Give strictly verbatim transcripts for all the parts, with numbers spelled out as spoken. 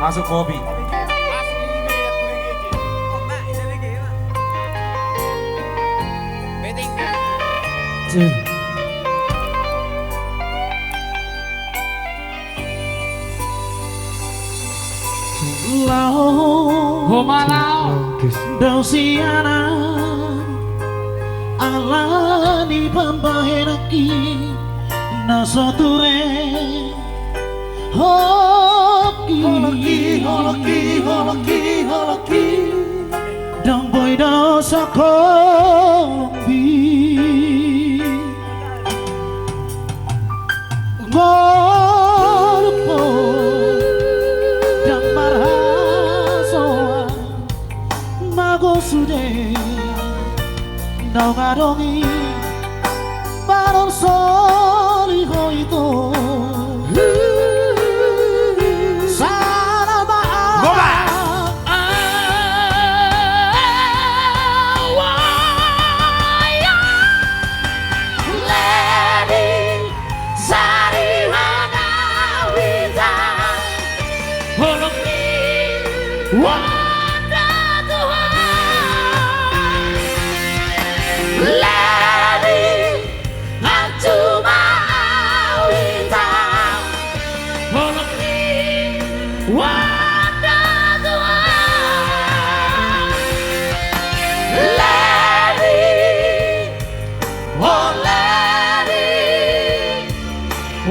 Masuk kopi. Laho. Ho ma laho. Dao sianan ala ni pambahenanki na so ture. Holongki, holongki, holongki, holongki, holongki. Ndang boi dao sahombi. Ngolu po ndang marhasoan. Mago sude naung adong i, baru soli ho ito. Salama. Goba. Sari hana wita. Holongki wanda Tuhan. Leli anjuma wita. Holongki wanda Tuhan. Leli. Oleh ni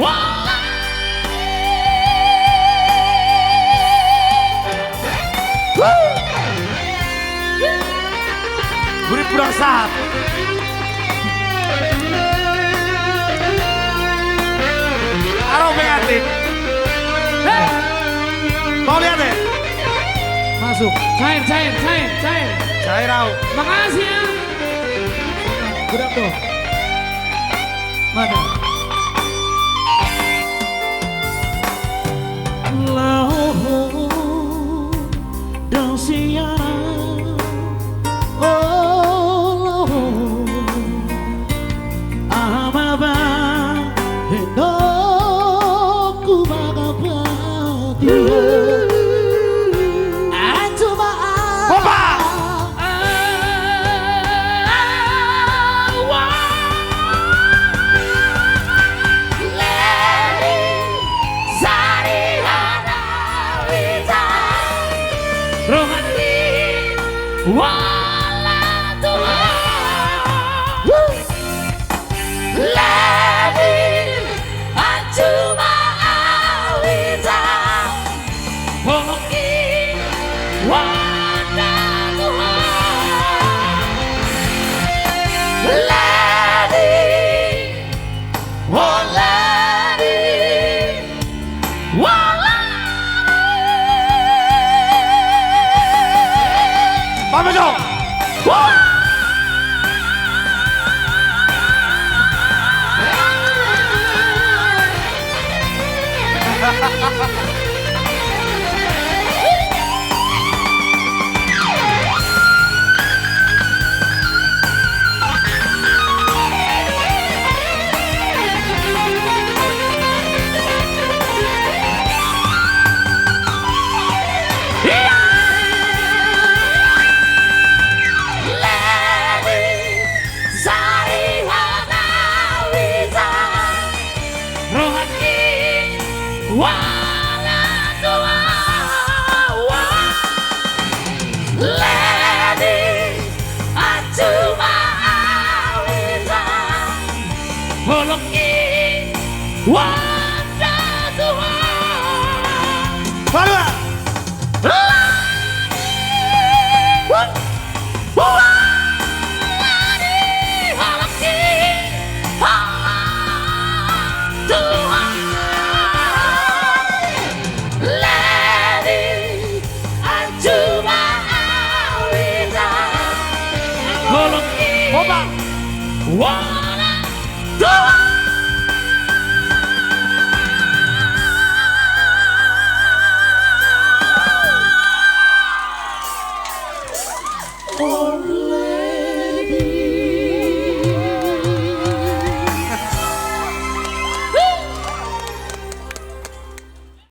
wala. Gurip kurang sahat. Aro pengantin. Hei. Mau lihat deh. Masuk. Cair, cair, cair, cair. Cair au. Makasih ya. Godang do. Mana? Laho dao sianan, oh, laho. Aha ma bahenonku mangapati. Anjuma. Bopa. Rohani wala Tuhan. Leli anjuma wita. Holongki wanda Tuhan. Leli, oh, leli. Wala. Pamejong. Wah. Rohani wala Tuhan. Leli anjuma wita. Holongki wanda Tuhan. Palua. Opa.